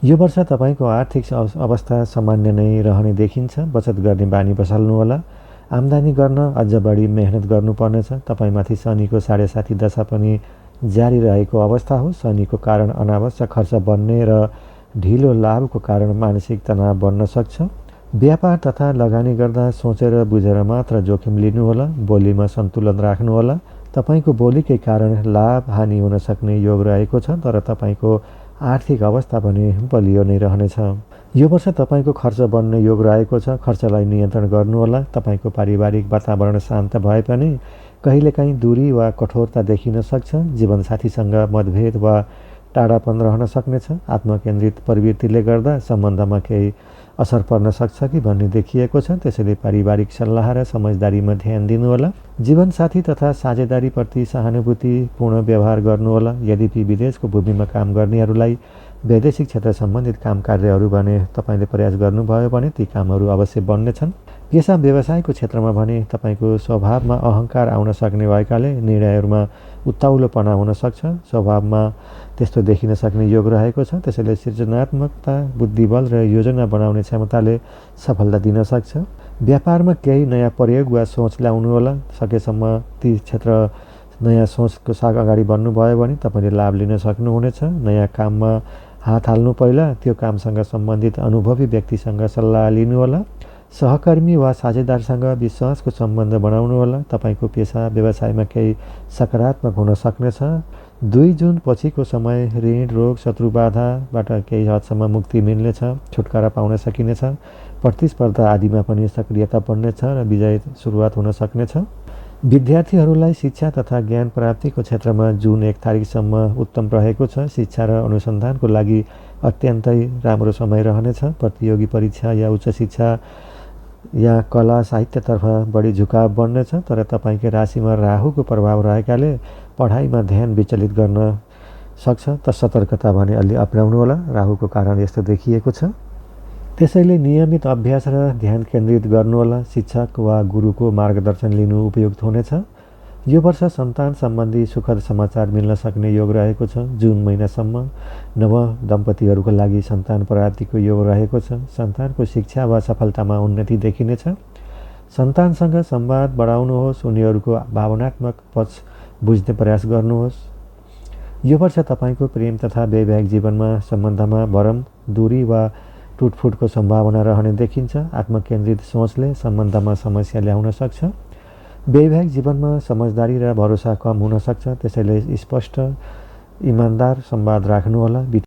यो वर्ष तपाईँको आर्थिक अवस्था सामान्य नै रहने देखिन्छ। बचत गर्ने बानी बसाल्नुहोला। आम्दानी गर्न अझ बढी मेहनत गर्नुपर्नेछ। तपाईँमाथि शनिको 7.5 दशा पनि जारी रहेको अवस्था हो। शनिको कारण अनावश्यक खर्च बन्ने र ढिलो लाभको कारण मानसिक तनाव बन्न सक्छ। व्यापार तथा लगानी गर्दा सोचेर बुझेर मात्र जोखिम लिनुहोला। बोलीमा सन्तुलन राख्नुहोला। तपाईँको बोलीकै कारण लाभ हानि हुन सक्ने योग रहेको छ, तर तपाईँको आर्थिक अवस्था पनि बलियो नै रहनेछ। यो वर्ष तपाईँको खर्च बन्ने योग रहेको छ। खर्चलाई नियन्त्रण गर्नुहोला। तपाईँको पारिवारिक वातावरण शान्त भए पनि कहिलेकाहीँ दूरी वा कठोरता देखिन सक्छ। जीवनसाथीसँग मतभेद वा टाढापन रहन सक्नेछ। आत्मकेन्द्रित प्रवृत्तिले गर्दा सम्बन्धमा केही असर पर्न सक्छ कि भन्ने देखिएको छ। त्यसैले पारिवारिक सल्लाह र समझदारीमा ध्यान दिनुहोला। जीवनसाथी तथा साझेदारीप्रति सहानुभूतिपूर्ण व्यवहार गर्नुहोला। यद्यपि विदेशको भूमिमा काम गर्नेहरूलाई वैदेशिक क्षेत्र सम्बन्धित काम कार्यहरू भने तपाईँले प्रयास गर्नुभयो भने ती कामहरू अवश्य बन्नेछन्। पेसा व्यवसायको क्षेत्रमा भने तपाईँको स्वभावमा अहङ्कार आउन सक्ने भएकाले निर्णयहरूमा उत्ताउलोपना हुन सक्छ। स्वभावमा त्यस्तो देखिन सक्ने योग रहेको छ। त्यसैले सृजनात्मकता, बुद्धिबल र योजना बनाउने क्षमताले सफलता दिन सक्छ। व्यापारमा केही नयाँ प्रयोग वा सोच ल्याउनुहोला। सकेसम्म ती क्षेत्र नयाँ सोचको साथ अगाडि बढ्नुभयो भने तपाईँले लाभ लिन सक्नुहुनेछ। नयाँ काममा हात हाल्नु पहिला त्यो कामसँग सम्बन्धित अनुभवी व्यक्तिसँग सल्लाह लिनुहोला। सहकर्मी वा साझेदारसँग विश्वासको सम्बन्ध बनाउनुहोला। तपाईँको पेसा व्यवसायमा केही सकारात्मक हुन सक्नेछ। 2 जुन पछिको समय ऋण, रोग, शत्रुबाधाबाट केही हदसम्म मुक्ति मिल्नेछ। छुटकारा पाउन सकिनेछ। प्रतिस्पर्धा आदिमा पनि सक्रियता बढ्नेछ र विजय सुरुवात हुन सक्नेछ। विद्यार्थीहरूलाई शिक्षा तथा ज्ञान प्राप्तिको क्षेत्रमा जुन 1 तारिकसम्म उत्तम रहेको छ। शिक्षा र अनुसन्धानको लागि अत्यन्तै राम्रो समय रहनेछ। प्रतियोगी परीक्षा या उच्च शिक्षा या कला साहित्यतर्फ बढी झुकाव बन्नेछ। तर तपाईँको राशिमा राहुको प्रभाव रहेकाले पढाइमा ध्यान विचलित गर्न सक्छ। त सतर्कता भने अलि अपनाउनुहोला। राहुको कारण यस्तो देखिएको छ। त्यसैले नियमित अभ्यास र ध्यान केन्द्रित गर्नुहोला। शिक्षक वा गुरुको मार्गदर्शन लिनु उपयुक्त हुनेछ। यो वर्ष सन्तान सम्बन्धी सुखद समाचार मिल्न सक्ने योग रहेको छ। जुन महिनासम्म नव दम्पतिहरूको लागि सन्तान प्राप्तिको योग रहेको छ। सन्तानको शिक्षा वा सफलतामा उन्नति देखिनेछ। सन्तानसँग संवाद बढाउनुहोस्। उनीहरूको भावनात्मक पक्ष बुझ्ने प्रयास गर्नुहोस्। यो वर्ष तपाईँको प्रेम तथा वैवाहिक जीवनमा सम्बन्धमा भरम, दूरी वा टुटफुटको सम्भावना रहने देखिन्छ। आत्मकेन्द्रित सोचले सम्बन्धमा समस्या ल्याउन सक्छ। वैवाहिक जीवनमा समझदारी र भरोसा कम हुन सक्छ। त्यसैले स्पष्ट, इमान्दार संवाद राख्नुहोला।